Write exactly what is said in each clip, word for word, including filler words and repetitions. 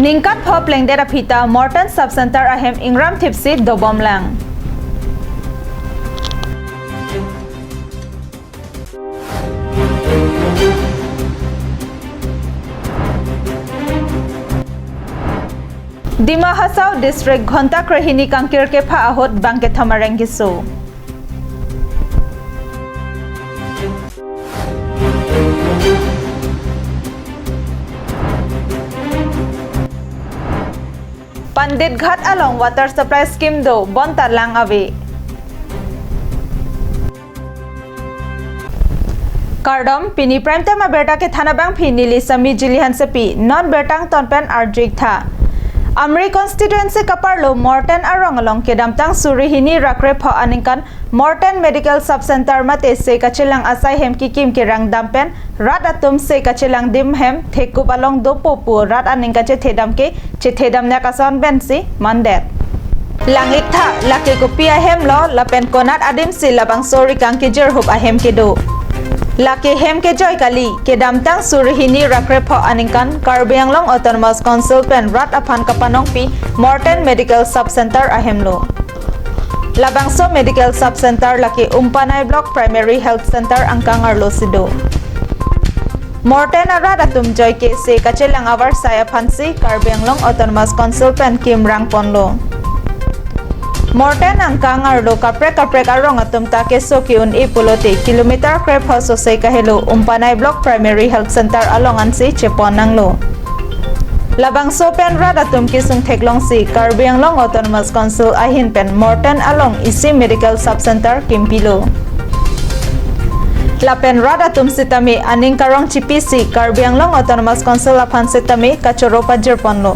Ningkan pho plengdet aphi ta Morten Sub Center ahem ingram thipsi dobomlang. Dima Hasao District Ghonta krehini kangkir kepha ahut bangkethom areng keso. Pandit Ghat along water supply scheme do, bonta lang ave. Kardom, pini Prime Time abirta kethan abangphi neli Sami Jili Hansepi, non birta angton pen arju-ik tha. Amri constituency kaparlo Morten arong along kedamtang suri hini ra krepho aningkan Morten Medical Sub Center mate se kachelang asai hem kikim kerang dam pen rat atum se kachelang adim hem thekup along dopo pu rat aning kachethedam ke chethedam nek ason pensi mandet. Lang-ik tha, lake kopi ahem lo, lapen konat adim si labangso rikang kejirhup ahem kedo. Lake hem kejoi kali, kedamtang suri hini ra krepho aningkan Karbi Anglong Autonomous Council pen rat aphan kapanongpi Morten Medical Sub Center ahem lo. Labangso Medical Sub Center lake Umpanai Block Primary Health Center angkang arlo si do. Morten arat atum joi ke se kachelang avarsai aphansi Karbi Anglong Autonomous Council pen kimrang ponlo. Morten angkang arlo kaprek kaprek arong atum ta keso ke-un-e pulote kilometer krepho sose kahelo Umpanai Block Primary Health Center along ansi chepon nanglo. Labangso pen rat atum kesung theklongsi Karbi Anglong Autonomous Council ahin pen Morten along isi Medical Sub Center kimpilo. Lapen rat atum sitame aning karong chipisi Karbi Anglong Autonomous Council aphan sitame kachoro pajir ponlo.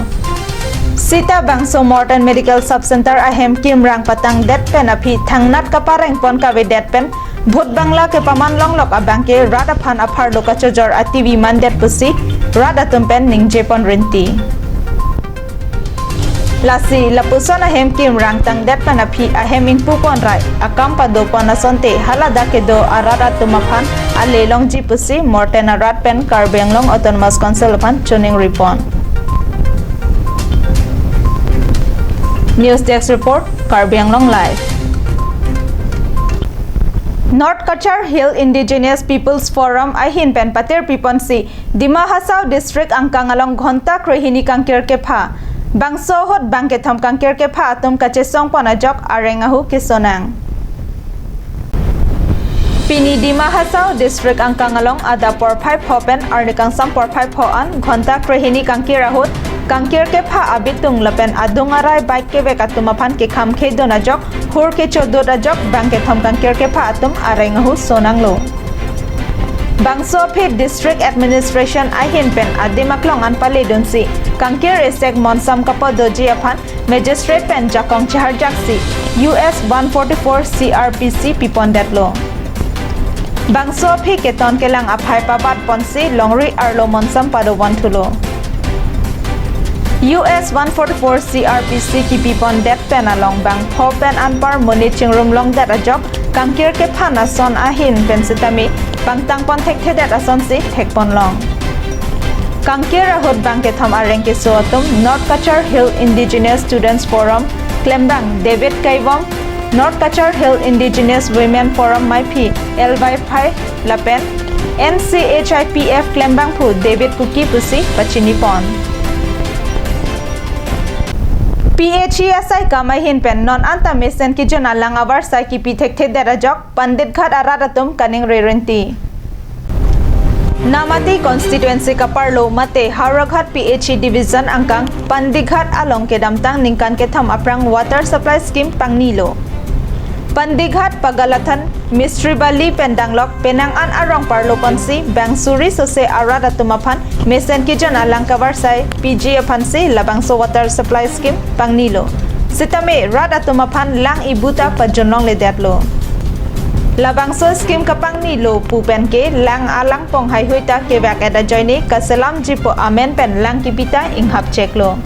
Sita bangso Morten Medical Sub Center ahem kimrang patangdet pen aphi thangnat kapareng pon kavedet pen Bhut Bangla kepaman longlok abangke rat aphan apharlo kachojor ativi mandet pusi rat atum pen ningje pon rinti. Lasi lapuson ahem kimrang tangdet pen aphi ahem ingpu pon rai akam pado pon asonte haladak kedo arat atum aphan ale longji pusi Morten arat pen Karbi Anglong Autonomous Council aphan choningri pon. News Desk Report, Karbi Anglong Live. North Cachar Hill Indigenous Peoples Forum ahin pen patir piponsi Dima Hasao District angkang along ghonta krehini kangkir kepha. Bangso ahut bangkethom kangkir kepha atum kachesong pon ajok areng ahu kesonang. Pini Dima Hasao District angkang along adap porphai pho pen arni kangsam porphai pho an ghonta krehini kangkir ahut kangkir kepha abitung lapen adung arai bike kevek atum aphan kekham khedun ajok hur kechodut ajok bangkethom kangkir kepha atum areng ahu sonanglo. Bangso aphi District Administration ahin pen adim aklong an paledunsi kangkir esek monsam kapodoji aphan Magistrate pen jakong cheharjaksi U S one forty-four C R P C pipondetlo. Bangso aphi keton kelang aphai pabat ponsi longri arlo monsam padobon thulo. U S one forty-four C R P C kipipondet pen along bang pho pen anpar monit chingrum longdet ajok kangkir kepha ason ahin pen sitame pangtang pon thekthedet asonsi thekpon long. Kangkir ahut bangkethom areng keso atum North Cachar Hill Indigenous Students Forum klembang David Kaivom, North Cachar Hill Indigenous Women Forum maiphi L Y Phai lapen N C H I P F klembangphu David Kuki pusi pachini pon. P H E asai kam ahin pen non anta mesen kejun alang avarsai kipi thekthedet ajok Pandit Ghat arat atum kaningri rinti. Namati constituency kaparlo mate Howraghat P H E division angkang Pandighat along kedamtang ningkan kethom aphrang water supply scheme pangnilo. Pandighat Pagalathan Mistri Bali pen danglok penang an arong parlo ponsi bang suri sose arat atum aphan mesen kejun alang kavarsai P G aphansi labangso water supply scheme pangnilo. Sitame rat atum aphan lang ibuta pajun longledetlo. Labangso scheme kapangnilo pu penke lang alang pong haihui ta kevak et ajoine kaselamji pu amen pen lang kipita inghap cheklo.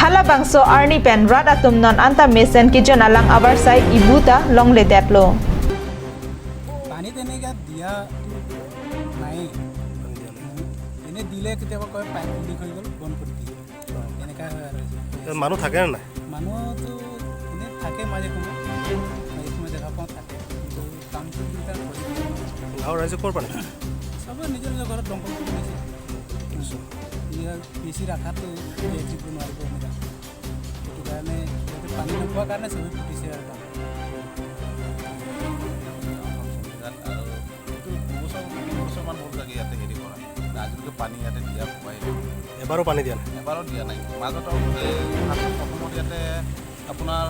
Halabangso arni pen rat atum non anta mesen kejun alang avarsai ibuta longledetlo. পানী তেনেকে দিয়া নাই। এনে দিলে বোলে কেতিয়াবা কয় pipe leak হৈ গ'ল, বন্ধ কৰি দিয়ে। এনেকা হয় আৰু। তাত মানুহ থাকে নে নাই? মানুহতো এনে থাকে মাজে সময়ে, মাজে সময়ে দেখা পাওঁ থাকে, কিন্তু কামটো কিবা কৰি দিয়ে। গাঁৱৰ ৰাইজে ক'ৰ পানী? চবে নিজৰ নিজৰ ঘৰত দমকল কৰি দিছে। ইয়াৰ বেছি ৰাখাটো জীয়াই থাকিব নোৱাৰিব এনেকা। সেইটো কাৰণে ইয়াতে পানী নোপোৱাৰ কাৰণে চবে ফুটিছে আৰু। গাঁওখন চলি যাক আৰু এইটো দুবছৰ, তিনি বছৰমান হ'ল চাগে ইয়াতে হেৰি কৰা। মানে আজিলৈকে পানী ইয়াতে দিয়া হোৱাই নাই। এবাৰো পানী দিয়া নাই? এবাৰো দিয়া নাই। মাজত এই ফাৰ্ষ্ট প্ৰথমত ইয়াতে আপোনাৰ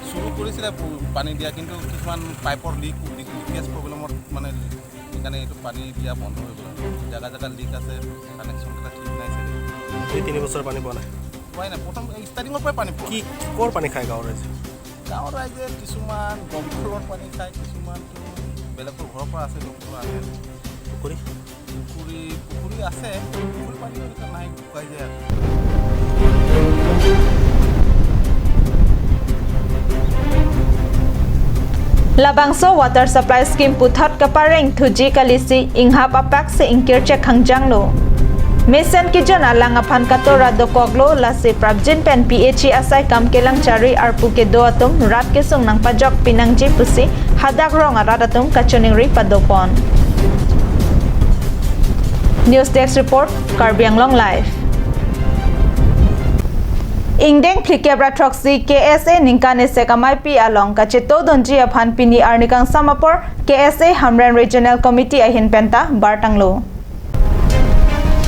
চুৰু কৰিছিলে পু-, পানী দিয়া, কিন্তু কিছুমান পাইপৰ লিক, লিক, লিকেজ প্ৰব্লেমত মানে সেইকাৰণে এইটো পানী দিয়া বন্ধ হৈ গ'ল। জেগা জেগা লিক আছে, কানেকশ্যন এটা ঠিক নাই চাগে। এই তিনি বছৰ পানী পোৱা নাই? পোৱাই নাই, প্ৰথম এই ষ্টাৰ্টিঙৰ পৰাই পানী পোৱা কি, নাই। ক'ৰ পানী খায় গাঁৱৰ ৰাইজে? গাঁৱৰ ৰাইজে কিছুমান দমকলৰ পানী খায়, কিছুমানতো বেলেগৰ ঘৰৰ পৰা আছে, দমকলৰ আনে। পুখুৰী? পুখুৰী, পুখুৰী আছে, পুখুৰী পানীও এনেকুৱা নাই, শুকাই যায় আৰু। Labangso water supply scheme puthot kapareng thuji kalisi inghap apak si ingkir chek hangjanglo. Mesen kijon alang aphan katora dokoklo, lasi prapjin pen P H E asai kam kelang chari arpu kedo atum rat kesung nangpajok pinangji pusi hadak rong arat atum kachiningri padopon. News Desk Report, Karbi Anglong Live. Ingdeng phlikep ra throksi K S A ningkan isek amaipi along kachetongdunji aphan pini arni kangsam apor K S A Hamren Regional Committee ahin penta bartanglo.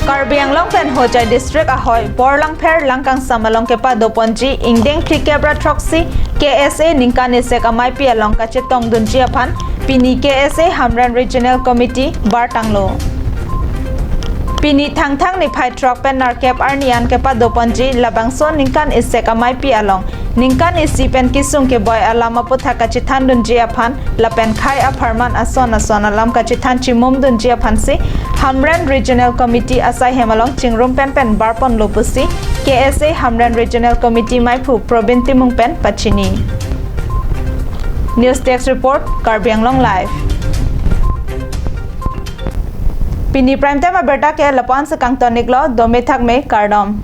Karbi Anglong pen Hojai District ahoi Borlangpher Langkangsam along kepadoponji ingdeng phlikep ra throksi K S A ningkan isek amaipi along kachetongdunji aphan pini K S A Hamren Regional Committee bartanglo. Pini Thangthang niphai throk pen nerkep arni an kepadoponji labangso ningkan isek amaipi along ningkan isi pen kesung keboi alam aputhak kachethandunji aphan lapen khei apharman ason ason alam kachethan chimumdunji aphansi Hamren Regional Committee asai hem along chingrum pen pen barponlo pusi K S A Hamren Regional Committee maiphu Probin Timung pen pachini. News Desk Report, Karbi Anglong Live. Pini prime time abirta ke lapu-an si kangton-iklo, dome thakme, kardom.